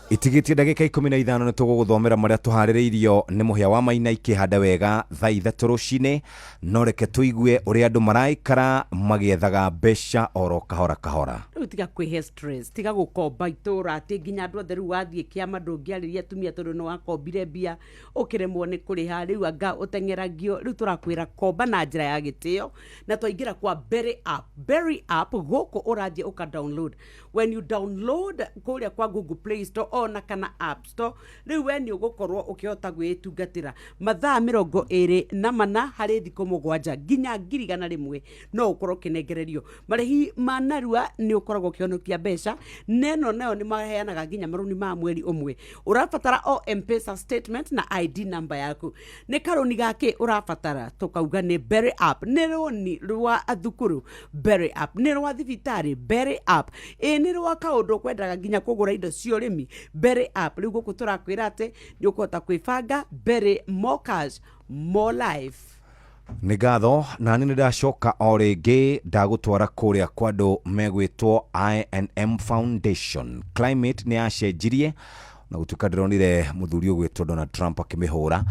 Itigitie ndagĩka 15 nĩ tũgũgũthomera marĩa tũharĩrĩirio nĩ mũhĩa wa maina ikĩhanda wega thaa 3 rũcinĩ, no reke tũigue ũrĩa andũ maraikara magĩethaga mbeca oro kahora kahora. Rĩu tiga kwĩhe stress, tiga gũkomba itũra atĩ nginya andũ othe rĩu wathiĩ kĩama ndũngĩarĩria atumia tondũ nĩ wakombire mbia ũkĩremwo nĩ kũrĩha, rĩu anga ũteng'eragio. Rĩu tũrakwĩra komba na njĩra ya gĩtĩo na twaingĩra kwa Berry App. Berry App gũkũ ũrathiĩ ũka download. When you download kũrĩa kwa Google Play Store ona kana App Store, rĩu we nĩ ũgũkorwo ũkĩhota gwĩtungatĩra mathaa 24 harĩ thikũ 7 nginya 100,000 no ũkorwo ũkĩnengererio marĩhi ma narua. Nĩ ũkoragwo ũkĩhonokia mbeca neno nayo nĩ maheanaga nginya marũni ma mweri ũmwe. Ũrabatara o M-Pesa statement na ID number yaku. Nĩ karũni gakĩ ũrabatara? Tũkauga nĩ Berry App. Nĩ rũni rwa thukuru, Berry App. Nĩ rwa thibitarĩ, Berry App. Ĩ nĩ rwa kaũndũ ũkwendaga nginya kũgũra indo cia ũrĩmi, Berry App. Rĩu gũkũ tũrakwĩra atĩ nĩ ũkũhota kwĩbanga. Berry, more cash, more life. Nĩ ngatho nani nĩ ndacoka o rĩngĩ ndagũtwara kũrĩa kwa andũ megwĩtwo I&M Foundation. Climate nĩ yacenjirie na gũtuĩka ndĩronire mũthuri ũgwĩtwo Donald Trump akĩmĩhũra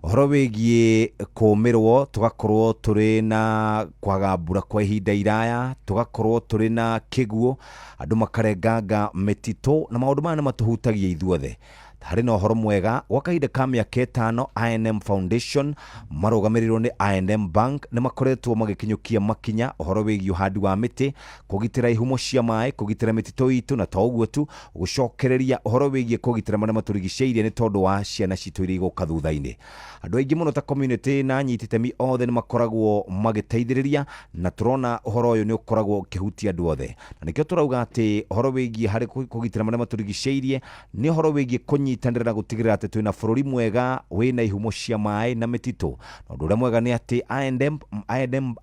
ũhoro wĩgiĩ kũmĩrwo, tũgakorwo tũrĩ na kwaga mbura kwa ihinda iraya, tũgakorwo tũrĩ na kĩguũ, andũ makarenganga mĩtitũ na maũndũ maya nĩ matũhutagia ithuothe. Harĩ na ũhoro mwega, gwa kahinda ka mĩaka 5 I&M Foundation marũgamĩrĩirwo nĩ I&M Bank nĩ makoretwo magĩkinyũkia makinya ũhoro wĩgiĩ ũhandi wa mĩtĩ, kũgitĩra ihumo cia maĩ, kũgitĩra mĩtitũ itũ, na to ũguo tu, gũcokereria ũhoro wĩgiĩ kũgitĩra marĩa matũrigicĩirie nĩ tondũ wa ciana citũ iria igũka thutha-inĩ. Andũ aingĩ mũno ta community na anyiti itemi othe nĩ makoragwo magĩteithĩrĩria, na tũrona ũhoro ũyũ nĩ ũkoragwo ũkĩhutia andũ othe, na nĩkĩo tũrauga atĩ ũhoro wĩgiĩ harĩ kũgitĩra marĩa matũrigicĩirie nĩ ũhoro wĩgiĩ kũnyitanĩra na gũtigĩrĩra atĩ twĩna bũrũri mwega wĩna ihumo cia maĩ na mĩtitũ. Na ũndũ ũrĩa mwega nĩ atĩ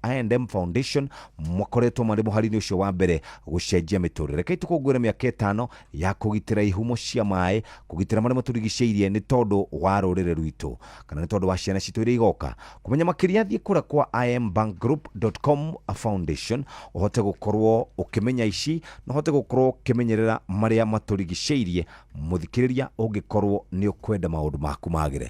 I&M Foundation makoretwo marĩ mũhari-inĩ ũcio wa mbere gũcenjia mĩtũrĩre. Rekei tũkũngũĩre mĩaka 5 ya kũgitĩra ihumo cia maĩ, kũgitĩra marĩa matũrigicĩirie nĩ tondũ wa rũrĩrĩ rwitũ kana nĩ tondũ wa ciana citũ iria igoka. Kũmenya makĩria thiĩ kũrĩa kwa imbankgroup.com foundation ũhote gũkorwo ũkĩmenya ici na ũhote gũkorwo ũkĩmenyerera marĩa matũrigicĩirie. Mũthikĩrĩria ũngĩkorwo nĩ ũkwenda maũndũ maku magĩre.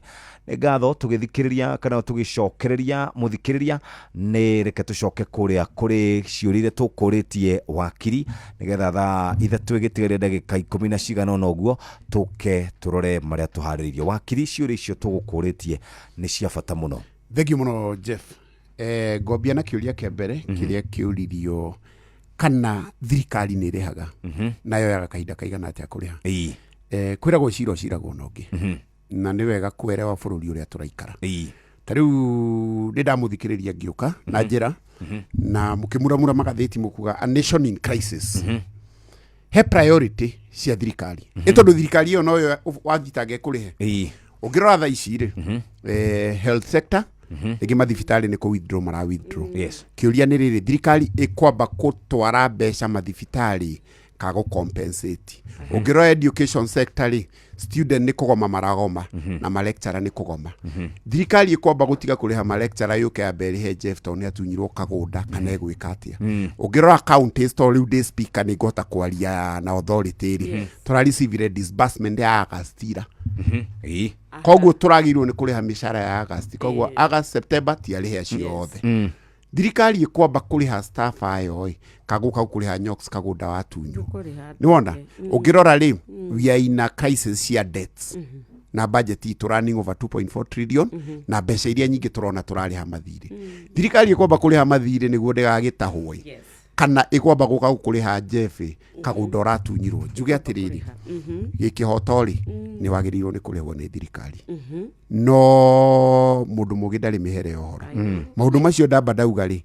Nĩ ngatho tũgĩthikĩrĩria kana tũgĩcokereria mũthikĩrĩria, nĩ reke tũcoke kũrĩa kũrĩ ciũria iria tũkũrĩtie wakiri nĩgetha thaa 3 ĩgĩtigaria ndagĩka 10 na cigana ũna ũguo tũke tũrore marĩa tũharĩrĩirie. Wakiri, ciũria icio tũgũkũrĩtie nĩ cia bata mũno. Thank you mũno Jeff. Ngwambia na kĩũria kĩa mbere kĩrĩa kĩũririo kana thirikari nĩ ĩrĩhaga na yoyaga kahinda kaigana atĩa kũrĩha. Kwĩragwo cira ũciragwo na ũngĩ, na nĩ wega kũerewa bũrũri ũrĩa tũraikara. Ta rĩu nĩ ndamũthikĩrĩria ngĩũka na njĩra na mũkĩmuramura magathĩti mũkuga a nation in crisis. He priority cia thirikari ĩ tondũ thirikari ĩyo noyo wathitanga ĩkũrĩhe. Ũngĩrora thaa ici rĩ, health sector Rĩngĩ mathibitarĩ nĩ kũ withdraw mara withdraw. Yes. Kĩũria nĩ rĩrĩ, thirikari ĩkwamba gũtwara mbeca mathibitarĩ ka gũ compensate? Ũngĩrora education sector rĩ, student nĩ kũgoma maragoma na malecturer nĩ kũgoma. Thirikari ĩkwamba gũtiga kũrĩha malecturer yũke yambe ĩrĩhe Jeff tondũ nĩ atunyirwo kagũnda, kana ĩgwĩka atĩa? Ũngĩrora counties, tondũ rĩu ndĩ speaker nĩ ngũhota kwaria na authority rĩ, tũrarecivire disbursement ya August ira. Ĩĩ. Koguo tũragĩrĩirwo nĩ kũrĩha mĩcara ya August, koguo August, September tiarĩhe acio othe. Thirikari ĩkwamba kũrĩha staff ayo ĩ kagũka kũrĩha nyox kagũnda watunywo? Kũrĩha. Nĩwona ũngĩrora rĩ, we are in a crisis cia debts na budget itũ running over 2.4 trillion, na mbeca iria nyingĩ tũrona tũrarĩha mathirĩ. Thirikari ĩkwamba kũrĩha mathirĩ nĩguo ndĩgagĩtahwo ĩ, kana ĩkwamba gũka kũrĩha Jeff kagũnda ũratunyirwo? Njuge atĩrĩrĩ, gĩkĩhoto rĩ, nĩ wagĩrĩirwo nĩ kũrĩhwo nĩ thirikari, no mũndũ mũgĩ ndarĩ mĩhere ya ũhoro. Maũndũ macio ndamba ndauga rĩ,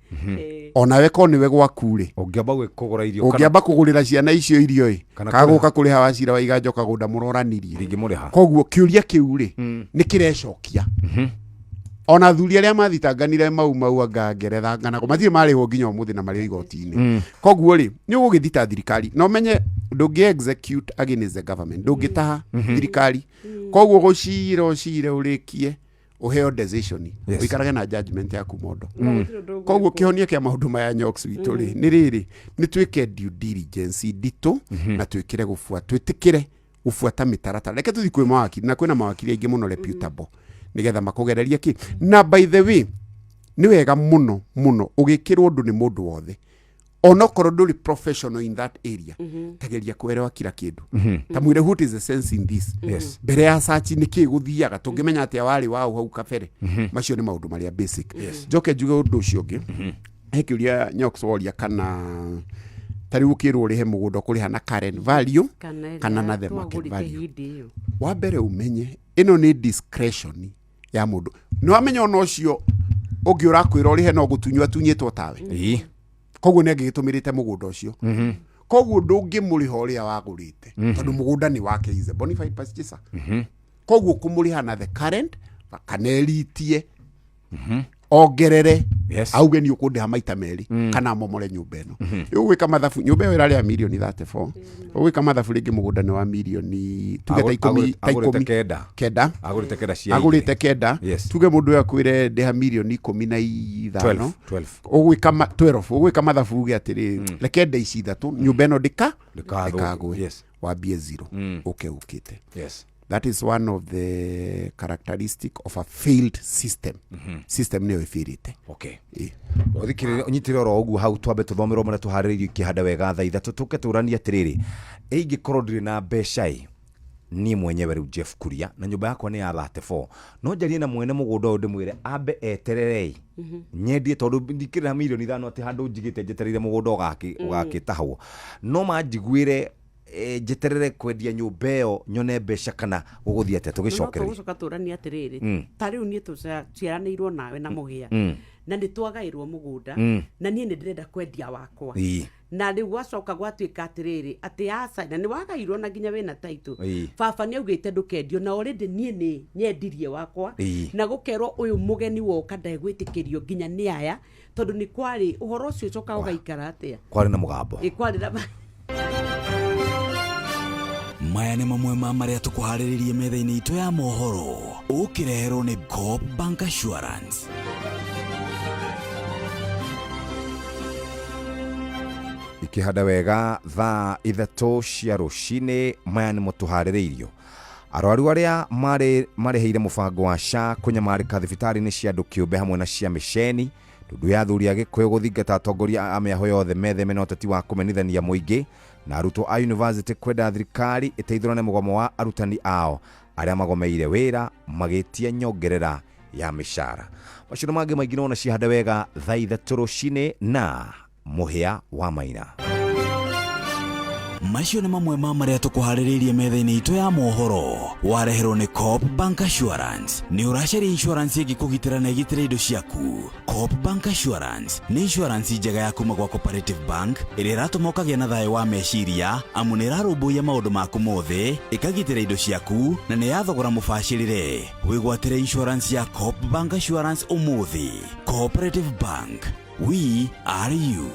onawe ko nĩwe gwaku rĩ, Ũngĩamba kũgũra irio kana ũngĩamba kũgũrĩra ciana icio irio ĩ, Kana kagũka kũrĩha wacira wa iganjo kagũnda mũroranirie? Ndingĩmũrĩha. Koguo kĩũria kĩu rĩ, nĩ kĩrecokia. Ona athuri arĩa mathitanganire mau mau anga ngeretha nganako matirĩ marĩhwo nginya ũmũthĩ na marĩ o igoti-inĩ. Koguo rĩ, nĩ ũgũgĩthita thirikari na ũmenye ndũngĩ execute against the government, ndũngĩtaha thirikari. Koguo gũcira ũcire ũrĩkie ũheo decision, ũikarage na judgment yaku mondo. Koguo kĩhonia kĩa maũndũ maya nyox witũ rĩ, nĩ rĩrĩ, nĩ twĩke due diligence nditũ na twĩkĩre gũbua, twĩtĩkĩre gũbuata mĩtaratara. Reke tũthiĩ kwĩ mawakiri, na kwĩna mawakiri aingĩ mũno reputable, nĩgetha makũgererie kĩ. Na by the way, nĩ wega mũno mũno ũgĩkĩrwo ũndũ nĩ mũndũ wothe, onokorwo ndũrĩ professional in that area, tageria kuelewa kila kĩndũ, ta mwĩre what is the sense in this. Mbere ya search nĩ kĩ gũthiaga, tũngĩmenya atĩa warĩ waũ hau kabere? Macio nĩ maũndũ marĩa basic. Njoke njuge ũndũ ũcio ũngĩ, he kĩũria nyox woria, kana ta rĩu ũkĩrwo ũrĩhe mũgũnda ũkũrĩha na current value kana ĩrĩa kana na the market twagũrĩte value? Hĩndĩ ĩyo. Wa mbere ũmenye ĩno nĩ discretion ya mũndũ. Nĩ wamenya ona ũcio ũngĩ ũrakwĩra ũrĩhe no gũtunywo atunyĩtwo tawe. Ĩĩ. Koguo nĩ angĩgĩtũmĩrĩte mũgũnda ũcio, koguo ndũngĩmũrĩha ũrĩa wagũrĩte tondũ mũgũnda nĩ wake, is a bona fide purchaser. Koguo kũmũrĩha na the current kana eritie ongerere, Yes. auge nĩ ũkũndĩha maita merĩ kana amomore nyũmba ĩno. Rĩu ũgwĩka mathabu, nyũmba ĩyo ĩrarĩha mirioni 34, ũgwĩka mathabu rĩngĩ mũgũnda nĩ wa mirioni tuge ta 10, ta Agũrĩte 10. 9. 9. Agũrĩte 9 cia Agũrĩte igĩrĩ. 9. Yes. Tuge mũndũ ũyũ akwĩre ndĩha mirioni 15. 12. Ũgwĩka 12, ũgwĩka mathabu uge atĩrĩ, reke nde ici ithatũ, nyũmba ĩno ndĩka Ndĩkathũke. ndĩkagwe. Yes. Wambie zero ũke ũkĩte. Yes. That is one of the characteristic of a failed system. System nĩyo ĩbĩrĩte. Okay. Ĩ. Ũthikĩrĩria ũnyitĩre oro ũguo hau, twambe tũthomerwo marĩa tũharĩrĩirio ikĩhanda wega thaa 3, tũke tũranie atĩrĩrĩ, ĩingĩkorwo ndirĩ na mbeca ĩ niĩ mwenyewe rĩu Jeff Kuria na nyũmba yakwa nĩ ya 34, no njarie na mwene mũgũnda ũyũ ndĩmwĩre ambe eterere ĩ nyendie, tondũ ndikĩrĩ na mirioni 5 atĩ handũ njigĩte njetereire mũgũnda ũgakĩtahwo, no manjiguĩre njeterere kwendia nyũmba ĩyo nyone mbeca, kana gũgũthiĩ atĩa? Tũgĩcokereria. Tũgũcoka tũranie atĩrĩrĩ, ta rĩu niĩ tũciaranĩirwo nawe na mũhĩa na nĩ twagaĩrwo mũgũnda na niĩ nĩ ndĩrenda kwendia wakwa. Na rĩu gwacoka gwatuĩka atĩrĩrĩ, atĩ aca, na nĩ wagairwo na nginya wĩna taitũ. Baba nĩ augĩte ndũkendio, na already niĩ nĩ nyendirie wakwa. Na gũkerwo ũyũ mũgeni woka ndegwĩtĩkĩrio nginya nĩ aya, tondũ nĩ kwarĩ ũhoro ũcio, ũcoka ũgaikara atĩa? Kwarĩ na mũgambo. Ĩ, kwarĩ na Maya nĩ mamwe ma marĩa tũkũharĩrĩrie metha-inĩ itũ ya mohoro, ũkĩreherwo nĩ Coop Bank Assurance. Ikĩhanda wega thaa 3 cia rũcinĩ, maya nĩmo tũharĩrĩirio. Arwaru arĩa marĩ marĩhĩire mũbango wa SHA kũnyamarĩka thibitarĩ-inĩ cia andũ kĩũmbe hamwe na cia mĩceni. Ndundu ya athuri a Gĩkũyũ gũthingata atongoria a mĩaho yothe metheme na ũteti wa kũmenithania mũingĩ, na arutwo a university kwenda thirikari ĩteithũrane mũgomo wa arutani ao arĩa magomeire wĩra magĩtia nyongerera ya mĩcara. Macio na mangĩ maingĩ nĩwona ciahanda wega thaa 3 rũcinĩ na mũhĩa wa maina. Macio nĩ mamwe ma marĩa tũkũharĩrĩirie metha-inĩ itũ ya mohoro. Wareherwo nĩ Coop Bank Assurance. Nĩ ũracaria insurance ĩngĩkũgitĩra na ĩgitĩre indo ciaku. Coop Bank Assurance nĩ insurance njega ya kuma gwa Cooperative Bank ĩrĩa ĩratũma ũkagĩa na thayũ wa meciria amu nĩ ĩrarũmbũiya maũndũ maku mothe, ĩkagitĩra indo ciaku na nĩ ya thogora mũbacĩrĩre. Wĩgwatĩre insurance ya Coop Bank Assurance ũmũthĩ. Cooperative Bank, we are you.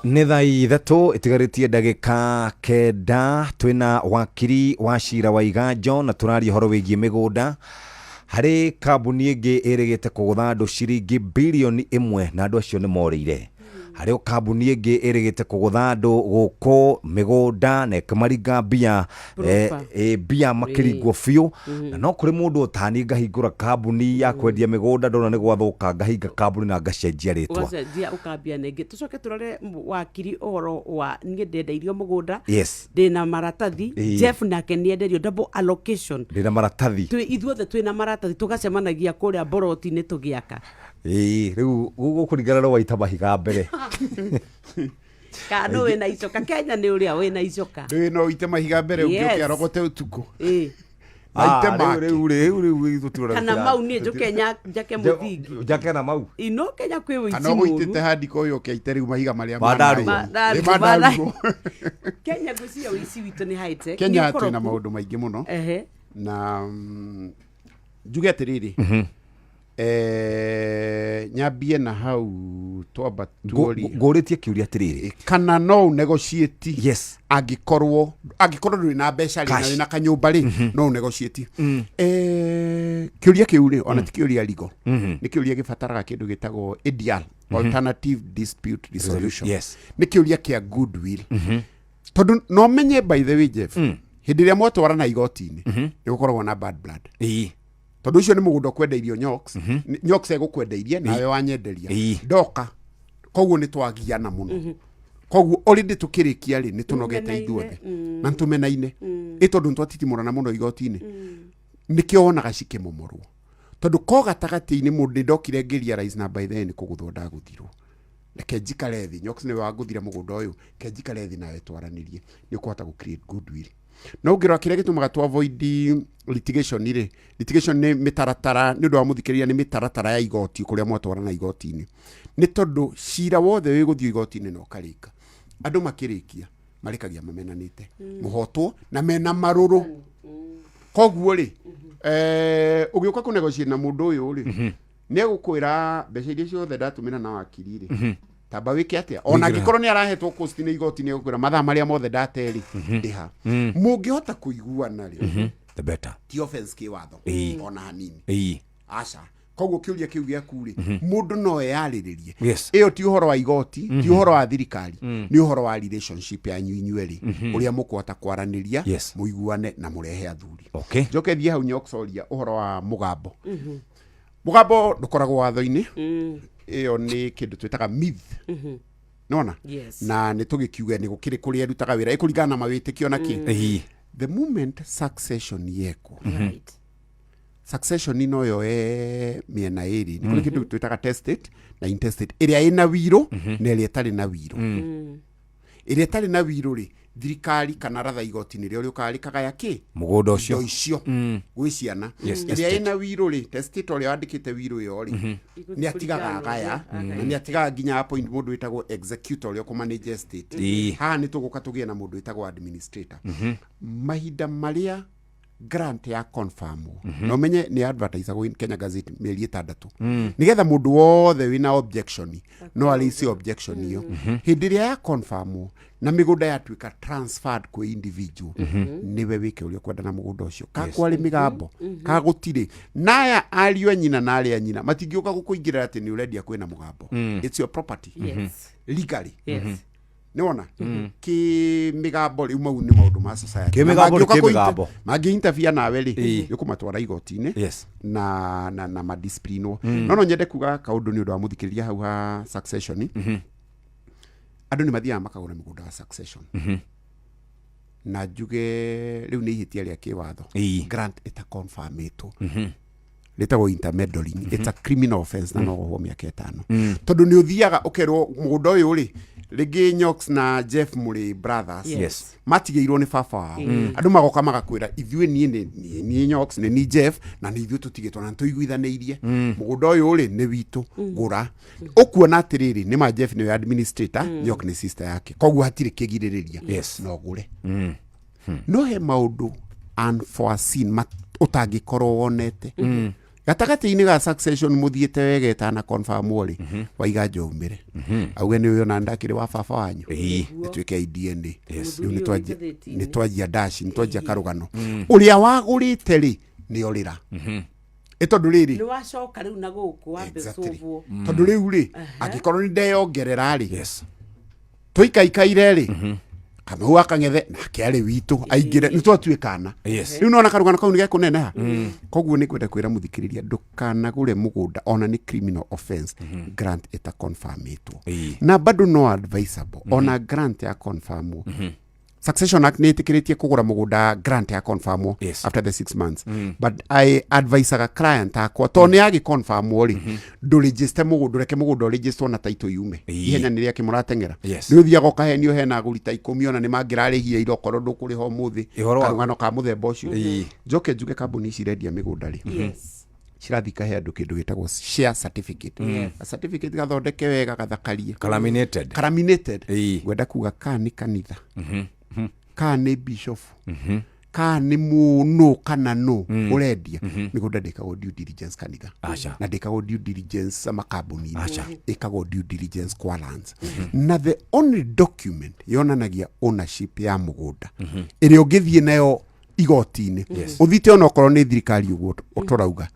Nĩ thaa 3 ĩtigarĩtie ndagĩka 9. Twĩna wakiri wa cira wa Iganjo na tũraria ũhoro wĩgiĩ mĩgũnda. Harĩ kambuni ĩngĩ ĩrĩgĩte kũgũtha andũ ciringi 1 birioni na andũ acio nĩ morĩire. Harĩ o kambuni ĩngĩ ĩrĩgĩte kũgũtha andũ gũkũ mĩgũnda na ĩkĩmaringa mbia. Proper. Mbia makĩringwo biũ. Na no kũrĩ mũndũ ũtani ngahingũra kambuni ya kwendia mĩgũnda, ndona nĩ gwathũka ngahinga kambuni na ngacenjia rĩtwa. Ũgacenjia ũkambia nengĩ. Tũcoke tũrore wakiri ũhoro wa niĩ ndendeirio mũgũnda, ndĩna maratathi. Jeff nake nĩenderio double allocation. Ndĩna maratathi. Twĩ ithuothe twĩna maratathi, tũgacemanagia kũrĩa mboroti-inĩ tũgĩaka. Ĩĩ, rĩu gũkũringana no waita mahiga mbere. Kana nũ wĩna icoka? Kenya nĩ ũrĩa wĩna icoka. Ndũĩ no ũite mahiga mbere, ũngĩ ũke arogote ũtukũ na ite Ah, rĩu make. rĩu tũtirona. Kana mau niĩ njũke njake mũthingi. Njake na mau. Ino Kenya kwĩ Kana wĩici mũru. ũgũitĩte handiko ũyũ ũke aite rĩu mahiga marĩa Mandarugũ. Mandarugũ, Ĩ, mandarugũ. Kenya ngwĩciria wĩici witũ nĩ high tech. Kenya Nĩ twĩna ũkoroku. maũndũ maingĩ mũno. Na njuge atĩrĩrĩ, nyambie na hau twamba tuorie. Ngũrĩtie kĩũria atĩrĩrĩ. Kana no ũnegotiate? Yes. Angĩkorwo ndũrĩ na mbeca rĩ, na Cash. wĩna kanyũmba rĩ, no ũnegotiate? Kĩũria kĩu rĩ, ona ti kĩũria legal, nĩ kĩũria gĩbataraga kĩndũ gĩtagwo ADR, alternative dispute resolution. Nĩ kĩũria kĩa goodwill, tondũ no menye, by the way, Jeff, hĩndĩ ĩrĩa mwatwarana igoti-inĩ nĩ gũkoragwo na bad blood, tondũ ũcio nĩ mũgũnda ũkwendeirio Nyox. Nyox egũkwendeirie nawe wanyenderia ndoka, koguo nĩ twagiana mũno. Koguo already tũkĩrĩkia rĩ, nĩ tũnogete ithuothe na nĩtũmenaine, ĩ tondũ nĩtwatitimũrana mũno igoti-inĩ. Nĩkĩo wonaga cikĩmomorwo, tondũ ko gatagatĩ-inĩ mũndũ nĩ ndokire ngĩrealize na by then kũgũthwo ndagũthirwo. Reke njikare thĩ, Nyox nĩwe wangũthire mũgũnda ũyũ, reke njikare thĩ nawe twaranĩrie, nĩ ũkũhota gũ create goodwill. No ũngĩrora kĩrĩa gĩtũmaga tu avoid litigation rĩ, litigation nĩ mĩtaratara, nĩ ũndũ wa mũthikĩrĩria, nĩ mĩtaratara ya igoti kũrĩa mwatwarana igoti-inĩ, nĩ tondũ cira wothe wĩ gũthiĩ igoti-inĩ na ũkarĩka, andũ makĩrĩkia marĩkagia mamenanĩte, mũhotwo na mena marũrũ. Koguo rĩ, ũgĩũka kũnegotiate na mũndũ ũyũ rĩ, nĩ egũkwĩra mbeca iria ciothe ndatũmĩra na wakiri rĩ, tamba wĩke atĩa. Ona angĩkorwo nĩ arahetwo cost nĩ igoti, nĩ egũkwĩra mathaa marĩa mothe ndate rĩ, ndĩha. Mũngĩhota kũiguana rĩ, The better. Ti offense kĩwatho ona hanini. Aca. Koguo kĩũria kĩu gĩaku rĩ, mũndũ no eyarĩrĩrie. Ĩyo ti ũhoro wa igoti, ti ũhoro wa thirikari, nĩ ũhoro wa relationship yanyu inyuerĩ, ũrĩa mũkũhota kwaranĩria, mũiguane na mũrehe athuri. Njoke thiĩ hau Nyoxoria ũhoro wa mũgambo. Mũgambo ndũkoragwo watho-inĩ, ĩyo nĩ kĩndũ twĩtaga myth, nona. Na nĩ tũgĩkiuge nĩ gũkĩrĩ kũrĩa ĩrutaga wĩra ĩkũringana na mawĩtĩkio na kĩ. The moment succession yekwo, succession no yoe mĩena ĩrĩ. Nĩ kũrĩ kĩndũ twĩtaga testate na intestate, ĩrĩa ĩna wirũ na ĩrĩa ĩtarĩ na wirũ. Ĩrĩa ĩtarĩ na wirũ rĩ, thirikari kana ratha igoti nĩrĩo rĩũkaga rĩkagaya kĩ? Mũgũnda ũcio. Indo icio gwĩ ciana. Ĩrĩa ĩna wirũ rĩ, testator ũrĩa wandĩkĩte wirũ ĩyo rĩ, nĩ atigaga agaya, na nĩ atigaga nginya appoint mũndũ wĩtagwo executor ũrĩa ũkũmanage estate. Haha nĩ tũgũka tũgĩe na mũndũ wĩtagwo administrator. Mahinda marĩa grant ya confirmwo, na ũmenye nĩ advertisagwo in Kenya Gazette mĩeri 6, nĩgetha mũndũ wothe wĩna objection no arĩice objection ĩyo. Hĩndĩ ĩrĩa ya confirmwo na mĩgũnda yatuĩka transferred kwĩ individual, nĩwe wĩke ũrĩa ũkwenda na mũgũnda ũcio, ka kwarĩ mĩgambo ka gũtirĩ naya ariũ a nyina na arĩa a nyina matingĩũka gũkũingĩrĩra atĩ nĩ ũrendia kwĩna mũgambo. It's your property legally. Nĩwona kĩ mĩgambo rĩu, mau nĩ maũndũ ma society. Kĩ Na mĩgambo nĩ mangĩũka kĩ mĩgambo. mangĩ interfere nawe rĩ, nĩ ũkũmatwara igoti-inĩ na madisciplinwo. No nyende kuga kaũndũ nĩ ũndũ wa mũthikĩrĩria hau ha succession. Andũ nĩ mathiaga makagũra mũgũnda wa succession, na njuge rĩu nĩ ihĩtia rĩa kĩwatho. Grant ĩtaconfirmĩtwo. Rĩtagwo intermeddling. It's a criminal offense na no wohwo mĩaka 5, tondũ nĩ ũthiaga ũkerwo mũgũnda ũyũ rĩ, rĩngĩ Nyox na Jeff mũrĩ brothers. Matigĩirwo nĩ baba wao. Andũ magoka magakwĩra, ithuĩ niĩ nĩ niĩ niĩ Nyox, nĩ ni Jeff, na nĩ ithuĩ tũtigĩtwo na nĩ tũiguithanĩirie mũgũnda ũyũ rĩ nĩ witũ, gũra. Ũkuona atĩrĩrĩ, nĩ ma Jeff nĩwe administrator, Nyox nĩ sister yake, koguo hatirĩ kĩgirĩrĩria. No ũgũre, no he maũndũ unforeseen ũtangĩkorwo wonete gatagatĩ-inĩ ga succession mũthiĩte wega ĩtana confirm rĩ, waiga njoumĩre auge nĩ ũyũ na ndakĩrĩ wa baba wanyu, ĩtuĩke DNA. Rĩu nĩ Mũthuri ũyũ nĩ twanjia dash, nĩ twanjia karũgano. Ũrĩa wagũrĩte rĩ, nĩ orĩra ĩ tondũ rĩrĩ Nĩ wacoka rĩu na gũkũ wambe ũcũvwo. Tondũ rĩu rĩ, angĩkorwo nĩ ndeyongerera rĩ, tũikaikaire rĩ, Kamau akang'ethe nake arĩ witũ aingĩre, nĩ twatuĩkana. Rĩu nona karũgano kau nĩ gekũneneha. Koguo nĩ ngwenda kwĩra mũthikĩrĩria, ndũkanagũre mũgũnda ona nĩ criminal offense grant ĩtaconfirmĩtwo. Na bado no advisable ona grant ya confirmwo. Succession Act nĩ ĩtĩkĩrĩtie kũgũra mũgũnda grant ya confirmwo after the 6 months, but I advisaga client akwa, tondũ nĩ yagĩconfirmwo rĩ, ndũregister mũgũnda, ũreke mũgũnda ũregisterwo na title yume. Ihenya nĩ rĩake mũrateng'era. Nĩ ũthiaga ũkahenio hena agũri ta 10, ona nĩ mangĩrarĩhire ira okorwo ndũkũrĩha ũmũthĩ. Karũgano ka mũthemba ũcio. Njoke njuge, kambuni ici irendia mĩgũnda rĩ, cirathiĩ kahe andũ kĩndũ gĩtagwo share certificate. A certificate gathondeke wega, gathakarie. Kalaminated. Kalaminated. Ngwenda kuga kaa nĩ kanitha, kaa nĩ bishofu, kaa nĩ mũnũ kana nũ ũrendia mĩgũnda. Ndĩkagwo due diligence kanitha. Aca. Na ndĩkagwo due diligence makambuni-inĩ. Aca. Ĩkagwo due diligence kwa lands. Na the only document yonanagia ownership ya mũgũnda ĩrĩa ũngĩthiĩ nayo igoti-inĩ, ũthite onokorwo nĩ thirikari ũguo tũrauga,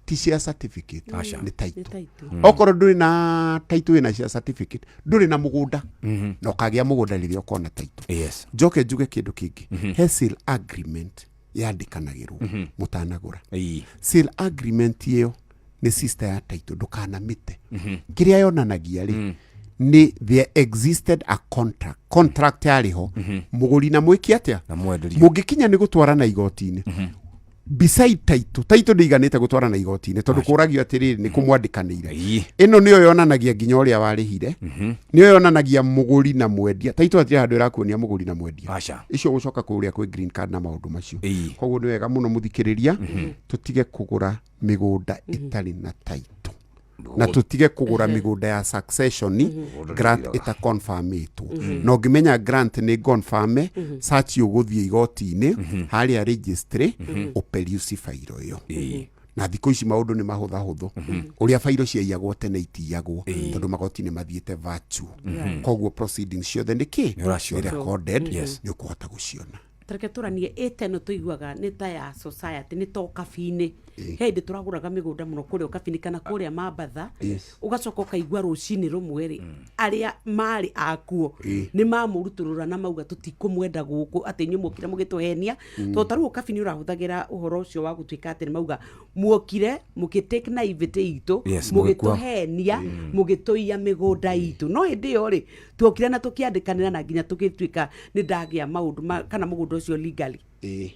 ti share certificate, Aca. nĩ title. Nĩ title. Okorwo ndũrĩ na title wĩna share certificate, ndũrĩ na mũgũnda, na ũkagĩa mũgũnda rĩrĩa ũkona title. Njoke njuge kĩndũ kĩngĩ, he sale agreement yandĩkanagĩrwo mũtanagũra. Sale agreement ĩyo nĩ sister ya title, ndũkanamĩte. Kĩrĩa yonanagia rĩ, nĩ there existed a contract. Contract yarĩ ho, mũgũri na mwĩki atĩa? Na mwenderio. Mũngĩkinya nĩ gũtwarana igoti-inĩ, beside title, title ndĩiganĩte gũtwarana igoti-inĩ, tondũ kũragio atĩrĩrĩ, nĩ kũmwandĩkanĩire. Ĩno nĩyo yonanagia nginya ũrĩa warĩhire, nĩyo yonanagia mũgũri na mwendia. Title hatirĩ handũ ĩrakuonia mũgũri na mwendia. Aca. Icio gũcoka kũrĩa kwĩ green card na maũndũ macio. Koguo nĩ wega mũno, mũthikĩrĩria, tũtige kũgũra mĩgũnda ĩtarĩ na title, na tũtige kũgũra mĩgũnda ya succession grant ĩtaconfirmĩtwo. Na ũngĩmenya grant nĩ confirm, search ũgũthiĩ igoti-inĩ harĩa registry, ũperuci bairo ĩyo. Na thikũ ici maũndũ nĩ mahũthahũthũ, ũrĩa bairo ciaiyagwo tene itiyagwo, tondũ magoti nĩ mathiĩte virtual. Koguo proceedings ciothe nĩ kĩ? Nĩ ũraciona. Nĩ recorded, nĩ ũkũhota gũciona. Tareke tũranie ĩta ĩno tũiguaga nĩ ta ya society, nĩ ta ũkabi-inĩ. He hĩndĩ tũragũraga mĩgũnda mũno kũrĩa ũkabi-inĩ kana kũrĩa Mambatha, ũgacoka ũkaigua rũcinĩ rũmwe rĩ, arĩa marĩ akuo nĩ mamũrutũrũra na mauga tũtikũmwenda gũkũ, atĩ inyuĩ muokire mũgĩtũhenia. Tondũ ta rĩu ũkabi nĩ ũrahũthagĩra ũhoro ũcio wa gũtuĩka atĩ nĩ mauga muokire mũgĩtake naivety itũ, Mũgĩkua. mũgĩtũhenia, mũgĩtũiya mĩgũnda itũ. No hĩndĩ ĩyo rĩ, tuokire na tũkĩandĩkanĩra na nginya tũgĩtuĩka nĩ ndagĩa maũndũ kana mũgũnda ũcio legally. Ĩĩ,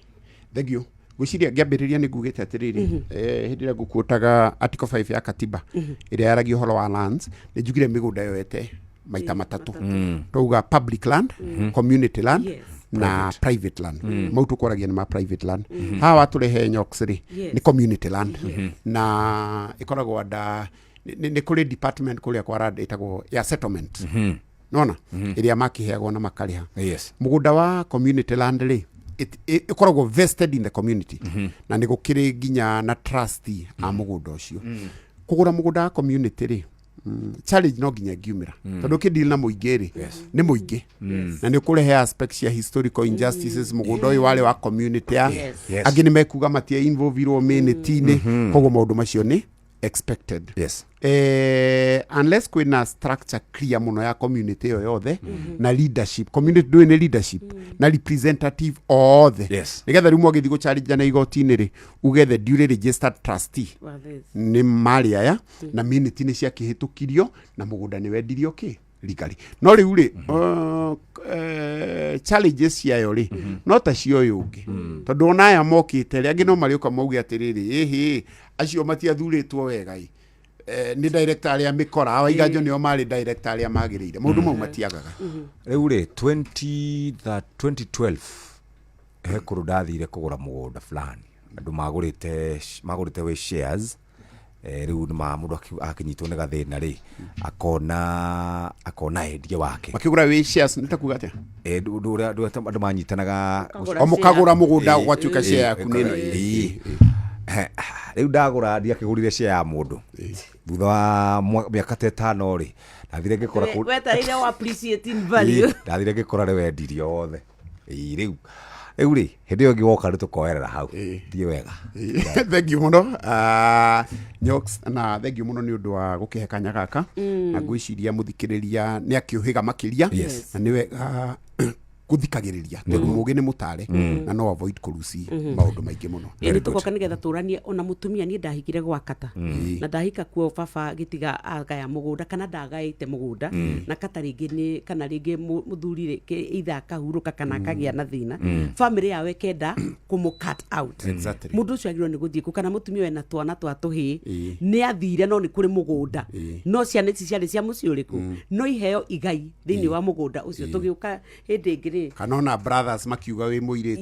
thank you. Ngwĩciria ngĩambĩrĩria nĩ ngugĩte atĩrĩrĩ, hĩndĩ ĩrĩa ngũkuotaga article 5 ya katiba ĩrĩa yaragia ũhoro wa lands, nĩ njugire mĩgũnda yoete maita matatũ. Twauga public land, community land na private land. Mau tũkwaragia nĩ ma private land. Haha watũrehe Nyox rĩ, nĩ community land, na ĩkoragwo anda nĩ kũrĩ department kũrĩa kwa land ĩtagwo ya settlement, nona ĩrĩa makĩheagwo na makarĩha. Mũgũnda wa community land rĩ, ĩkoragwo vested in the community, na nĩ gũkĩrĩ nginya na trustee a mũgũnda ũcio. Kũgũra mũgũnda wa community rĩ, challenge no nginya ngiumĩra, tondũ ũkĩdeal na mũingĩ rĩ, nĩ mũingĩ, na nĩ ũkũrehe aspect cia historical injustices. Mũgũnda ũyũ warĩ wa community ya angĩ nĩ mekuga matia involvirwo minute-inĩ, koguo maũndũ macio nĩ expected. Unless kwĩna structure clear mũno ya community ĩyo yothe na leadership, community ndũĩ nĩ leadership na representative othe, nĩgetha rĩu mwagĩthiĩ gũcharinjana igoti-inĩ rĩ, uge the duly registered trustee Wa this. Nĩ marĩ aya na minute nĩ ciakĩhĩtũkirio na mũgũnda nĩ wendirio kĩ. Legally no rĩu rĩ, challenges ciayo rĩ no ta cia ũyũ ũngĩ, tondũ ona aya mokĩte rĩ, angĩ no marĩũka mauge atĩrĩrĩ, ĩhĩ, acio matiathurĩtwo wega ĩ. Nĩ director arĩa mĩkora awa Iganjo nĩo marĩ director arĩa magĩrĩire, maũndũ mau matiagaga. Rĩu rĩ, 2012 he kũndũ ndathire kũgũra mũgũnda fulani, andũ magũrĩte wĩ shares. Rĩu nĩ mũndũ akinyitwo nĩ gathĩna rĩ, akona endie wake. Makĩgũra wĩ shares nĩ ta kuga atĩa? Ndũ ũrĩa andũ manyitanaga. Ũkagũra. O mũkagũra mũgũnda ũgatuĩka share yaku nĩ ĩno. Rĩu ndagũra, ndiakĩgũrire share ya mũndũ. Thutha wa mĩaka ta 5 rĩ, ndathire ngĩkora Wetereire o appreciate in value. Ndathire ngĩkora rĩ wendirio wothe. Ĩĩ, rĩu rĩ, hĩndĩ ĩyo ĩngĩ woka rĩ, tũkoerera hau thiĩ wega. Thank you mũno, Nyox, na thank you mũno nĩ ũndũ wa gũkĩhe kanya gaka, na ngwĩciria mũthikĩrĩria nĩ akĩũhĩga makĩria. Na nĩ wega gũthikagĩrĩria tondũ mũgĩ nĩ mũtare na no avoid kũruci maũndũ maingĩ mũno. Ĩ, nĩ tũgoka nĩgetha tũranie ona mũtumia. Niĩ ndahikire gwa kata na ndahika kuo, baba gĩtiga agaya mũgũnda kana ndagaĩte mũgũnda na kata rĩngĩ nĩ kana rĩngĩ mũthuri rĩ either akahurũka kana akagĩa na thĩna, family yao ĩkenda kũmũ cut out. Mũndũ ũcio agĩrĩirwo nĩ gũthiĩ kũ? Kana mũtumia wena twana twa tũhĩĩ nĩ athire, no nĩ kũrĩ mũgũnda, no ciana ici ciarĩ cia mũciĩ ũrĩkũ? No iheo igai thĩinĩ wa mũgũnda ũcio. Tũgĩũka hĩndĩ ĩngĩ rĩ. Kana ona brothers makiuga wĩ mũirĩtu.